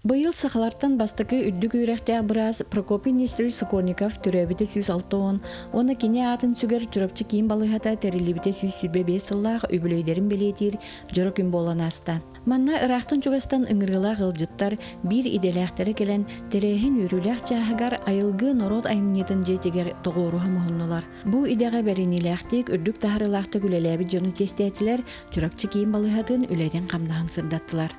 Быйыл сахалартан бастакы үрдүк үөрэхтээх быраас Прокопий Нестерович Сокольников төрөөбүтэ 160 уонна кини аатын сүгэр Чурапчы киин балыыһата тэриллибитэ 125 сыллаах үбүлүөйдэрин бэлиэтиир дьоро күн буолан ааста. Манна ыраахтан-чугастан ыҥырыылаах ыалдьыттар, биир идэлээхтэрэ кэлэн, тэрээһин үөрүүлээх чааһыгар Айылгы норуот айымньытын дьиэтигэр тоҕуоруһа муһуннулар. Бу идэҕэ бэриниилээхтик, үрдүк таһаарыылаахтык үлэлээбит дьону чиэстээтилэр, Чурапчы киин балыыһатын үлэтин-хамнаһын сырдаттылар.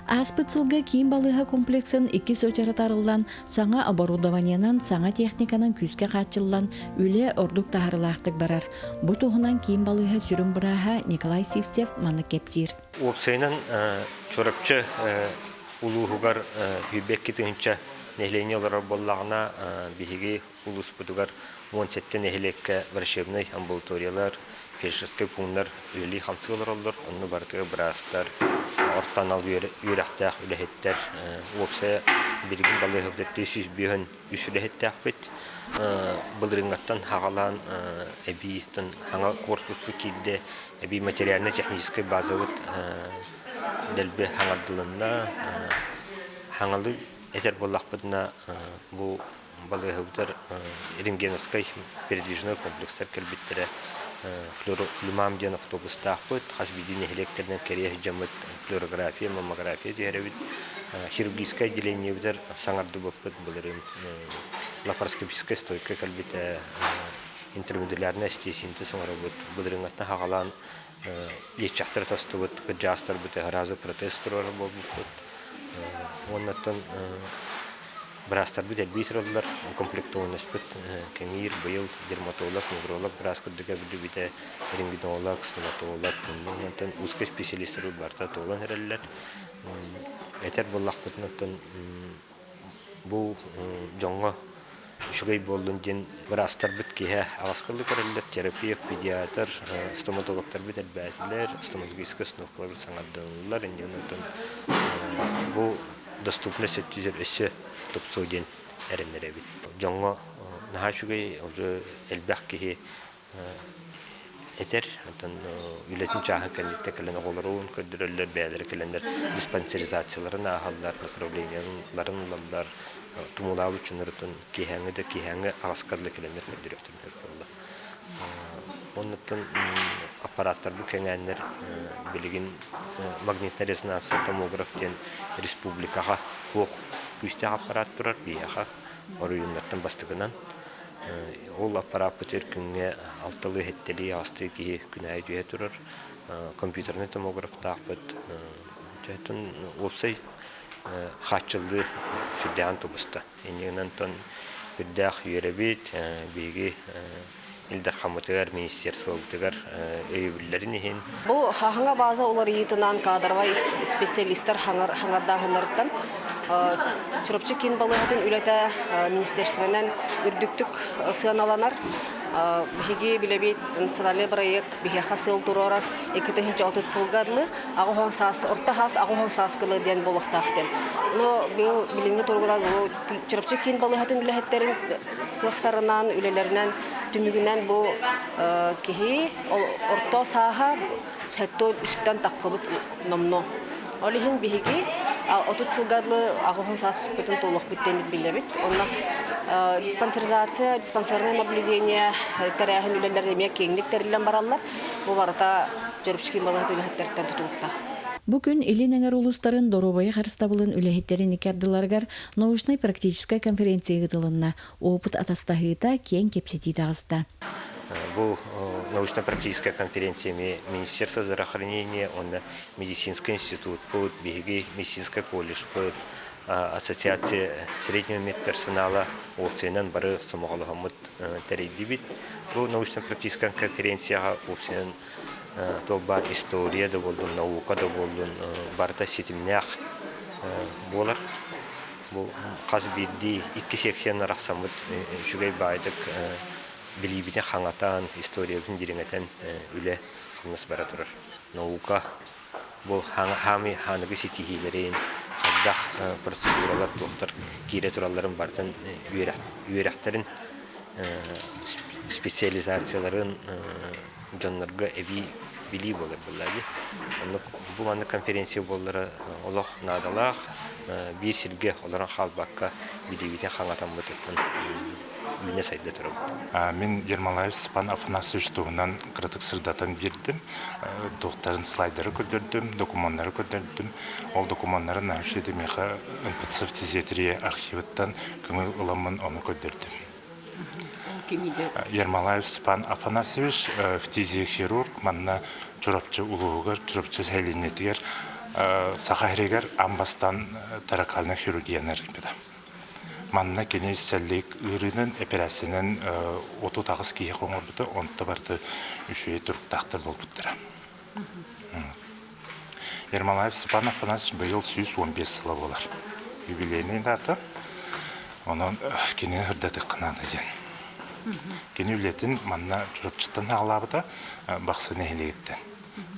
Ааспыт сылга киин балыыһа комплексын иккис уочарата арыллан, саҥа оборудованиенан, саҥа техниканан күүскэ хааччыллан, үлэ ордук таһаарыылаахтык барар. Бу туһунан киин балыыһа сүрүн бырааһа Николай Сивцев маннык кэпсиир. Уопсайынан Чурапчы улууһугар 22 тыһыынча нэһилиэнньэ олорор буоллаҕына, биһиги улууспутугар 17 нэһилиэккэ врачебнай амбулаториялар, фельдшерскай пууннар үлэлии-хамсыы олороллор. Онно барытыгар быраастар, орто анал үөрэхтээх үлэһиттэр, уопсайа билигин балыыһабытыгар 453 үлэһиттээхпит. Былырыыҥҥаттан хаҕалаан эбии саҥа куорпуспут киирдэ, эбии материально-техническэй базабыт дэлби хаҥардылынна. Хаҥалы этэр буоллахпытына, бу балыыһабытыгар рентгеновскай передвижной комплекстар кэлбиттэрэ. Флюмам диэн автобустаахпыт, хас биирдии нэһилиэктэринэн кэрийэ сылдьаммыт флюорография, маммография түһэрэбит. Хирургическай отделениебытыгар саҥардыбыппыт былырыын лапароскопическай стойка кэлбитэ, интермедулярнай остеосинтез оҥоробут. Былырыыҥҥаттан саҕалаан иэччэхтэрэ тостубут, кырдьаҕастарбыт разы протез туруорар буолбуппут. Уоннаттан Быраастарбыт элбии тураллар, укомплектованноспут кэҥиир, быйыл дерматолог, невролог быраас курдук эбиллибитэ, рентгенолог, стоматолог, онтон узкай специалистар барыта туолан эрэллэр. Этэр буоллахпытына, оттон бу дьоҥҥо үчүгэй буоллун диэн быраастарбыт киэһэ аҕаскылыы көрөллөр, терапевт, педиатр, стоматологтарбыт элбээтилэр, стоматологическай установкаларбыт саҥардыллар, инньэ онтон бу доступность өттүгэр өссө тупсуо диэн эрэннэрэбит. Дьоҥҥо наһаа үчүгэй, уже элбэх киһи этэр, оттон үлэтин чааһын кэнниттэн кэлэн оҕолорун көрдөрөллөр, бэйэлэрэ кэлэннэр диспансеризацияларын ааһаллар, направлениеларын ылаллар, тумулаабыт дьоннорутун киэһээҥҥи да киэһээҥҥи аҕаска дылы кэлэннэр көрдөрүөхтэрин сөп буолла. Оннуттан аппараттарбыт кэҥээннэр билигин магнитно-резонансный томограф диэн республикаҕа туох күүстээх аппарат турар биһиэхэ оройуоннартан бастакынан. Ол аппарааппыт өр күҥҥэ алталыы, сэттэлии, аҕыстыы киһи күн аайы түһэ турар. Компьютернай томографтаахпыт. Оттон уопсай хааччыллыы сүрдээҕин тубуста. Иннинэн онтон үрдээх үөрэбит, биһиги Ил Дархаммытыгар, министерствобытыгар өйөбүллэрин иһин. Бу хаһыҥа база уларыйыытынан кадровай специалистар хаҥардааһыннарыттан Чурапчы киин балыыһатын үлэтэ министерствонан үрдүктүк сыаналанар. Биһиги билэбит национальный проект биһиэхэ сыл туруорар 2030 сылга дылы аҕыс саас орто хаас аҕыс саас кылы диэн буолуохтаах диэн. Но быйыл билиҥҥи туругунан бу Чурапчы киин балыыһатын үлэһиттэрин кыахтарынан, үлэлэринэн түмүгүнэн бу киһи орто сааһа 73-тэн таххыбыт номнуо. Ол иһин биһиги 30 сылга дылы аҕыс сааспытын туолуохпут диэммит билэбит. Онно диспансеризация, диспансерное наблюдение тэрээһин үлэлэр эмиэ киэҥник тэриллэн бараллар. Бу барыта Чурапчы киин балыыһатын үлэһиттэриттэн тутулуктаах. Бу күн Илин эҥэр улуустарын доруобуйа харыстабылын үлэһиттэрин икки ардыларыгар научнай-практическай конференция ыытылынна, опыт атастаһыыта, киэҥ кэпсэтии таҕыста. Бу научно-практическая конференция Министерство здравоохранения уонна медицинский институтпут, биһиги медицинскэй колледжпыт, ассоциация среднего медперсонала уопсайынан бары сомоҕолоһоммут тэрийдибит. Бу научно-практическай конференцияҕа уопсайынан туох баар история да буоллун, наука да буоллун барыта ситимнээх буолар. Бу хас биирдии икки секциянан арахсаммыт үчүгэй баайдык билиибитин хаҥатан, историябытын дириҥэтэн үлэ хамнас бара турар. Наука бу хаамыы хааныгы ситиһиилэрин, хайдах процедуралар туохтар киирэ туралларын барытын үөрэхтэрин специализацияларын дьоннорго эбии билии буолар буолла дии. Оннук бу маннык конференция буоллара олох наадалаах, биир сиргэ олорон хаалбакка билиибитин хаҥатаммытыттан үүнэ сайда турабыт. Мин Ермолаев Степан Афанасьевич туһунан кыратык сырдатан биэрдим. Туохтарын слайдары көрдөрдүм, докумуоннары көрдөрдүм. Ол докумуоннары научнай миэхэ НПЦ фтизиатрия архивыттан көҥүл ыламмын ону көрдөрдүм. Ермолаев Степан Афанасьевич фтизиохирург манна Чурапчы улууһугар, Чурапчы сэлиэнньэтигэр Саха сиригэр аан бастаан таракальнай хирургияны арыйбыта. Манна кини сэллик ыарыынан эпэрээссийэнэн 38 киһи оҥорбута, онто барыта үчүгэй туруктаахтар буолбуттара. Ермолаев Степан Афанасьевич быйыл 115 сыла буолар. Юбилейный дата. Онон кини ырдатыахха наада диэн. Кини үлэтин манна Чурапчыттан саҕалаабыта, Бахсы нэһилиэгиттэн.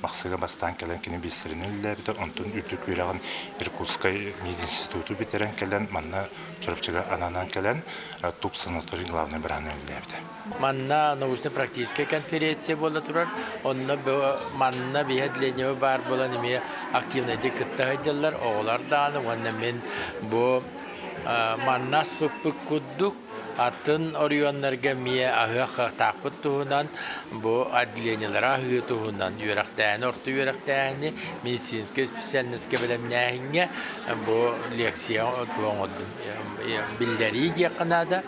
Бахсыга бастаан кэлэн кини биэстэринэн үлэлээбитэ, онтон үрдүк үөрэҕин Иркутскай мединституту бүтэрэн кэлэн, манна Чурапчыга ананан кэлэн, ТУП санаторий главный быраана үлэлээбитэ. Манна научно-практическая конференция буола турар. Онно манна биһи отделение баар буолан эмиэ активнайдык кытта сылдьаллар оҕолор даҕаны уонна мин бу манна аспыппыт курдук атын оройуоннарга эмиэ аһыах-таахпыт туһунан бу отделениелара аһыы туһунан үөрэхтээһини орто үөрэхтээһини медицинскэй специальноска бэлэмнээһиҥҥэ бу лекция оҥордум биллэрии диэххэ наада.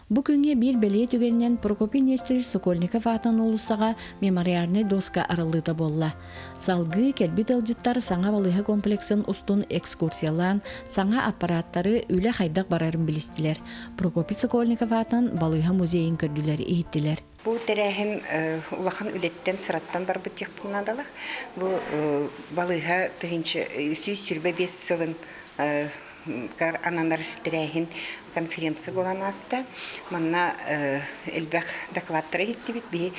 Бу күҥҥэ биир бэлиэ түгэнинэн Прокопий Нестерович Сокольников аатынан уулуссаҕа мемориальнай доска арыллыыта буолла. Салгыы кэлбит ыалдьыттар саҥа балыыһа комплексын устун экскурсиялаан, саҥа аппарааттары, үлэ хайдах барарын билистилэр. Прокопий Сокольников аатынан балыыһа музейын көрдүлэр-иһиттилэр. Бу тэрээһин улахан үлэттэн, сыраттан барбыт диэхпин наадалаах. Бу балыыһа 1125 сылын ананар тэрээһин конференция буолан ааста. Манна элбэх докладтары иһиттибит. Биһи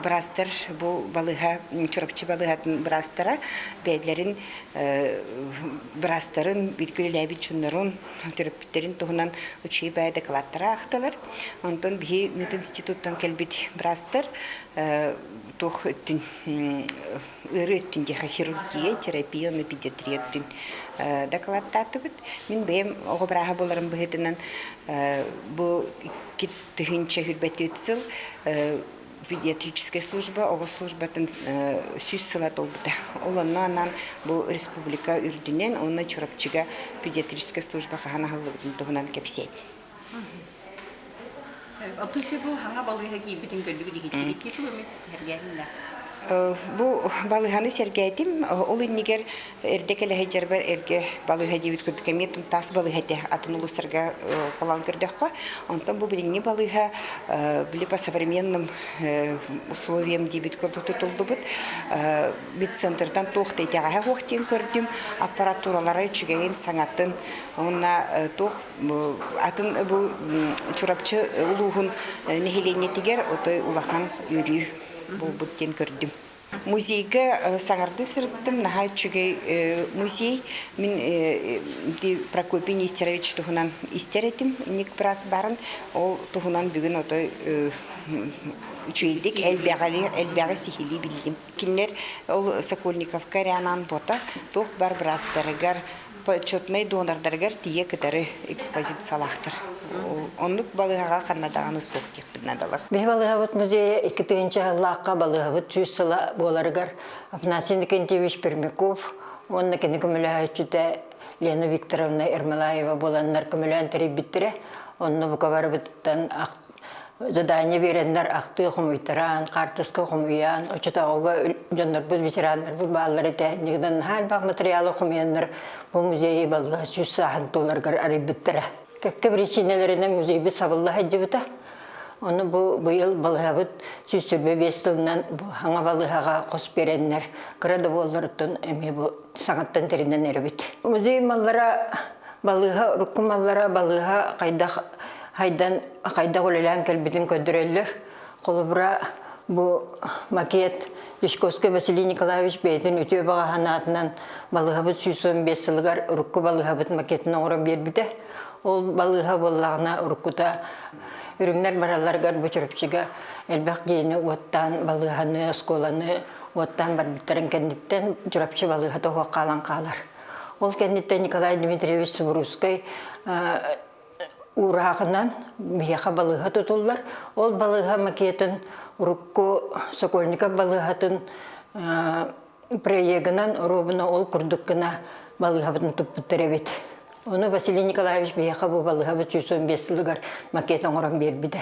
быраастар бу балыыһа Чурапчы балыыһатын быраастара бэйэлэрин быраастарын, бииргэ үлэлээбит дьоннорун, төрөппүттэрин туһунан үчүгэй баайы докладтары аахтылар. Онтон биһи мединституттан кэлбит быраастар туох өттүн ыарыы өттүн диэхэ хирургия, терапия уонна педиатрия өттүн дакылааттаатыбыт. Мин бэйэм оҕо бырааһа буоларым быһыытынан бу 2024 сыл педиатрическая служба оҕо службатын 100 сыла туолбута. Ол онно анаан бу республика үрдүнэн уонна Чурапчыга педиатрическая служба хаһан аһыллыбытын туһунан кэпсиэм. Отучча бу хаҥа балыыһа киирбитин көрдүгүт иһиттигит тугу эмит сэргээһиннэ? Бу балыыһаны сэргээтим. Ол иннигэр эрдэ кэлэ сылдьарбар эргэ балыыһа диэбит курдук эмиэ таас балыыһа этэ атын улуустарга холоон көрдөххө. Онтон бу билиҥҥи балыыһа били по современным условиям диэбит курдук тутуллубут. Медцентртан туох да итэҕэһэ суох диэн көрдүм. Аппаратуралара үчүгэйин, саҥатын уонна туох атын бу Чурапчы улууһун нэһилиэнньэтигэр отой улахан үөрүү буолбут диэн көрдүм. Музейга саҥардыы сырыттым, наһаа үчүгэй музей. Мин Прокопий Нестерович туһунан истэр этим, инник быраас баарын. Ол туһунан бүгүн отой үчүгэйдик элбэҕи сиһилии биллим. Кинилэр ол Сокольниковка эрэ анаан буота, туох бар быраастарыгар, почетнай донордарыгар тиийэ кытары экспозициялаахтар. Оннук балыыһаҕа ханна даҕаны суох диэхпин наадалаах. Биһи балыыһабыт музейа 2000 сыллаахха балыыһабыт 100 сыла буоларыгар Афанасий Иннокентьевич Пермяков уонна кини көмөлөһөөччүтэ Лена Викторовна Ермолаева буоланнар көмөлөөн тэрийбиттэрэ. Онно бука барыбытыттан задание биэрэннэр ахтыы хомуйтараан, хаартыска хомуйан, оччотооҕуга дьоннорбут, ветераннарбыт бааллар этэ. Иннигинэн наһаа элбэх материалы хомуйаннар бу музейи балыыһа 100 сааһын туоларыгар арыйбыттара. Кэккэ биричиинэлэринэн музейбыт сабылла сылдьыбыта. Ону бу быйыл балыыһабыт 125 сылынан бу хаҥа балыыһаҕа хос биэрэннэр кыра да буолларыттан эмиэ бу саҥаттан тэринэн эрэбит. Музей маллара балыыһа урукку маллара балыыһа хайдах хайдан хайдах үлэлээн кэлбитин көрдөрөллөр. Холобура, бу макет Дьячковскай Василий Николаевич бэйэтин үтүө баҕа санаатынан балыыһабыт 115 сылыгар урукку балыыһабыт макетын оҥорон биэрбитэ. Ол балыыһа буоллаҕына уруккута үрүҥнэр баралларыгар бу Чурапчыга элбэх дьиэни уоттаан балыыһаны, оскуоланы уоттаан барбыттарын кэнниттэн Чурапчы балыыһата суох хаалан хаалар. Ол кэнниттэн Николай Дмитриевич Субуруускай уурааҕынан биһиэхэ балыыһа тутуллар. Ол балыыһа макетын урукку Сокольников балыыһатын проегынан оруобуна ол курдук гына балыыһабытын туппуттар эбит. Ону Василий Николаевич биһиэхэ бу балыыһабыт 115 сылыгар макет оҥорон биэрбитэ.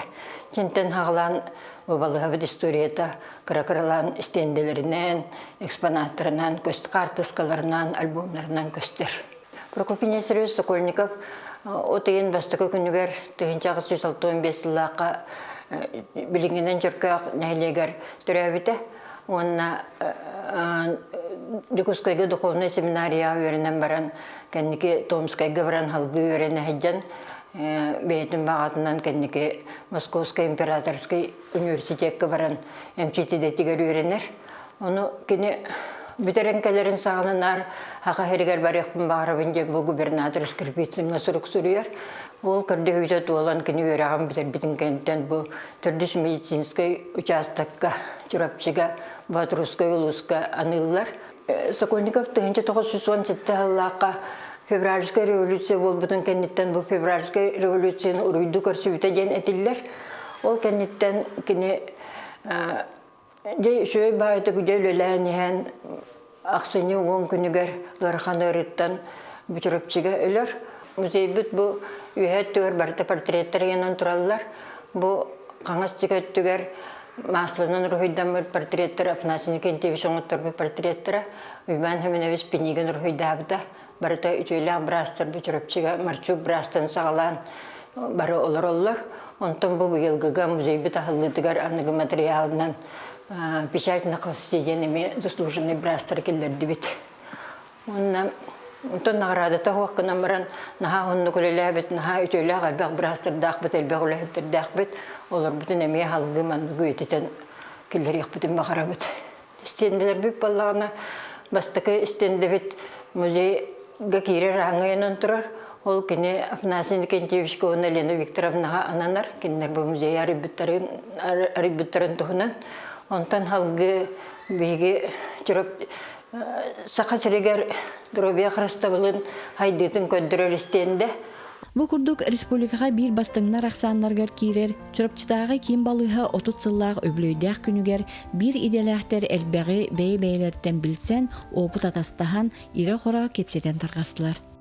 Кинтэн хаҕалаан бу балыыһабыт историята кыра-кыралаан стендэлэринэн, экспонаттарынан, хаартыскаларынан, альбомнарынан көстөр. Прокопий Нестерович Сокольников от ыйын бастакы күнүгэр 1865 сыллаахха билиҥҥинэн Чөркөөх нэһилиэгэр төрөөбүтэ уонна Дьокуускайга духовнай семинарияҕа үөрэнэн баран кэнники Томскайга баран салгыы үөрэнэ сылдьан бэйэтин баҕатынан кэнники Московскай императорскай университекка баран эмчит идэтигэр үөрэнэр. Ону кини бүтэрэн кэлэрин саҕана наар Саха сиригэр барыахпын баҕарабын диэн бу губернатор Скрипицыҥҥа сурук суруйар. Ол көрдөһүүтэ туолан кини үөрэҕин бүтэрбитин кэнниттэн бу төрдүс медицинскэй учаастакка Чурапчыга Боотурускай улууска аныыллар. Сокольников 1917 сыллаахха февральская революция буолбутун кэнниттэн бу февральскай революцияны уруйду көрсүбүтэ диэн этиллэр. Ол кэнниттэн кини Дьэ үчүгэй баайытык дьэ үлэлээн иһэн ахсынньы уон күнүгэр ыарахан ыарыыттан Чурапчыга өлөр. Музейбыт бу үөһэ өттүгэр барыта портреттар ыйанан тураллар. Бу хаҥас диэки өттүгэр масланан уруһуйдаммыт портреттар Афанасий Никентьевич оҥотторбут портреттара Уйбаан Семенович Пинигин уруһуйдаабыта. Барыта үтүөлээх быраастар бу Чурапчыга Марчук быраастан саҕалаан бары олороллор. Онтон бу быйылгыга музейбыт аһыллыытыгар аныгы материалынан печать на холсте диэн эмиэ заслуженный быраастары киллэрдибит. Уонна онтон наҕараадата суох гынан баран наһаа уһуннук үлэлээбит, наһаа үтүөлээх элбэх быраастардаахпыт, элбэх үлэһиттэрдээхпит. Олорбутун эмиэ салгыы манныгы үйэтитэн киллэриэхпитин баҕарабыт. Истиэндэлэрбит буоллаҕына, бастакы истиэндэбит музейга киирэр ааҥҥа ыйанан турар. Ол кини Афанасий Никентьевичка уонна Лена Викторовнаҕа ананар. Кинилэр бу музейы арыйбыттарын, арыйбыттарын туһунан. Онтон салгыы биһиги Саха сиригэр доруобуйа харыстабылын хайдыытын көрдөрөр истиэндэ. Бу курдук республикаҕа биир бастыҥнар ахсааннарыгар киирэр Чурапчытааҕы киин балыыһа 30 сыллаах үбүлүөйдээх күнүгэр биир идэлээхтэр элбэҕи бэйэ-бэйэлэриттэн билсэн, уопут атастаһан, ирэ-хоро кэпсэтэн тарҕастылар.